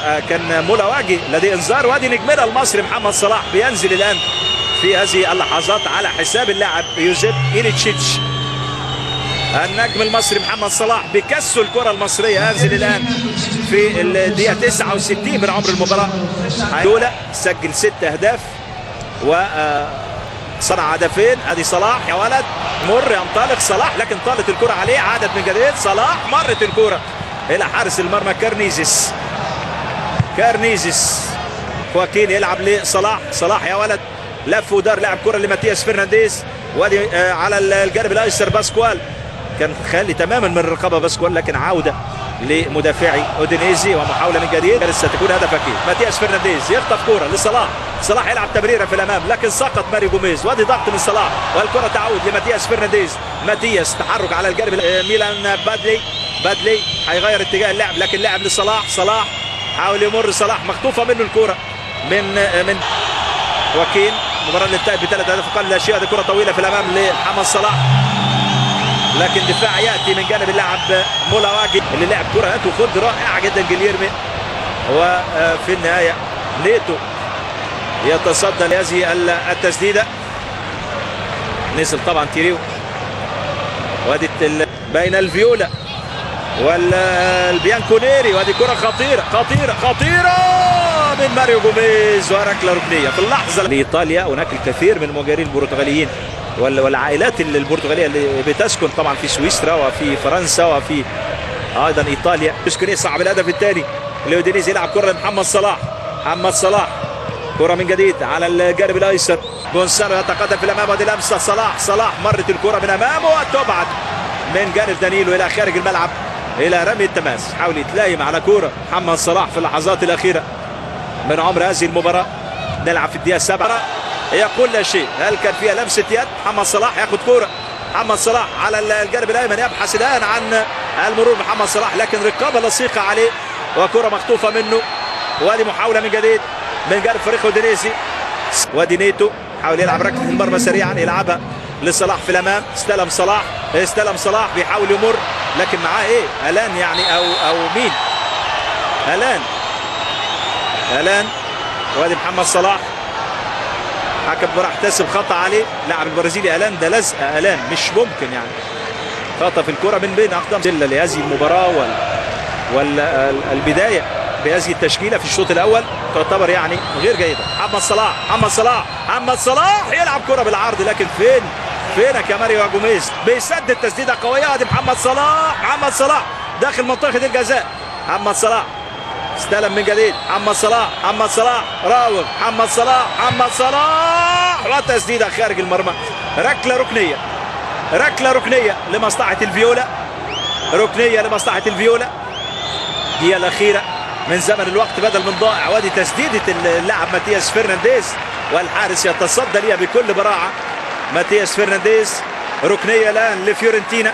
وكان مولاواجي لديه انذار. وادي نجمنا المصري محمد صلاح بينزل الان في هذه اللحظات على حساب اللاعب يوزيف إيليتشيتش. النجم المصري محمد صلاح بكسه الكرة المصرية ينزل الآن في الدقيقة 69 من عمر المباراة. دولة سجل 6 أهداف وصنع هدفين. ادي صلاح يا ولد، مر ينطلق صلاح لكن طالت الكرة عليه، عادت من جديد صلاح، مرت الكرة إلى حارس المرمى كارنيزيس. كارنيزيس خواكين يلعب لصلاح، صلاح يا ولد لف ودار، لعب كرة لماتياس فرنانديز، وادي على الجانب الايسر باسكوال، كان خالي تماما من الرقابة باسكوال، لكن عوده لمدافعي اودينيزي ومحاولة من جديد ستكون هدف اكيد. ماتياس فرنانديز يخطف كره لصلاح، صلاح يلعب تمريره في الامام لكن سقط ماريو جوميز، وادي ضغط من صلاح والكره تعود لماتياس فرنانديز. ماتياس تحرك على الجانب ميلان بادلي، بادلي هيغير اتجاه اللعب لكن لعب لصلاح، صلاح حاول يمر، صلاح مخطوفه منه الكره من وكين. المباراة اللي انتهت بثلاث اهداف مقابل لا شيء. هذه كرة طويلة في الامام لمحمد صلاح لكن دفاع ياتي من جانب اللاعب مولاواجي اللي لعب كرة هات وخد رائعة جدا جليرمي، وفي النهاية نيتو يتصدى لهذه التسديدة. نزل طبعا تيريو، وادي بين الفيولا والبيانكونيري، وادي كرة خطيرة خطيرة خطيرة من ماريو جوميز وركله ركنيه في اللحظة. لايطاليا هناك الكثير من المهاجرين البرتغاليين والعائلات البرتغالية اللي بتسكن طبعا في سويسرا وفي فرنسا وفي ايضا ايطاليا. سكوني صعب الهدف الثاني لاودينيزي، يلعب كره لمحمد صلاح، محمد صلاح كره من جديد على الجانب الايسر، جونسالو يتقدم في الامام، وادي لمسه صلاح، صلاح مرت الكره من امامه وتبعد من جانب دانيلو الى خارج الملعب الى رمي التماس. حاول يتلايم على كورة محمد صلاح في اللحظات الاخيرة من عمر هذه المباراة. نلعب في الدقيقة 7، يقول لا شيء، هل كان فيها لمسة يد؟ محمد صلاح ياخد كورة، محمد صلاح على الجانب الأيمن يبحث الآن عن المرور محمد صلاح لكن رقابة لصيقة عليه وكرة مخطوفة منه، وادي محاولة من جديد من جانب فريق اودينيزي. وادي نيتو حاول يلعب ركلة المرمى سريعا، يلعبها لصلاح في الأمام، استلم صلاح، استلم صلاح بيحاول يمر لكن معاه ايه؟ ألان يعني أو مين؟ ألان، ألان، وادي محمد صلاح، حكم راح احتسب خطأ عليه لاعب البرازيلي ألان، ده لزقة ألان مش ممكن يعني، خطف الكرة من بين أقدام لهذه المباراة والبداية بهذه التشكيلة في الشوط الأول تعتبر يعني غير جيدة. محمد صلاح، محمد صلاح، محمد صلاح يلعب كرة بالعرض لكن فين فينك يا ماريو جوميز؟ بيسدد تسديدة قوية، ادي محمد صلاح، محمد صلاح داخل منطقة الجزاء، محمد صلاح استلم من جديد، محمد صلاح، محمد صلاح راوغ، محمد صلاح، محمد صلاح وتسديده خارج المرمى. ركلة ركنيه، ركلة ركنيه لمصلحة الفيولا، ركنيه لمصلحة الفيولا. هي الاخيرة من زمن الوقت بدل من ضائع، وادي تسديده اللاعب ماتياس فرنانديز والحارس يتصدى ليها بكل براعه. ماتياس فرنانديز، ركنيه الان لفيورنتينا.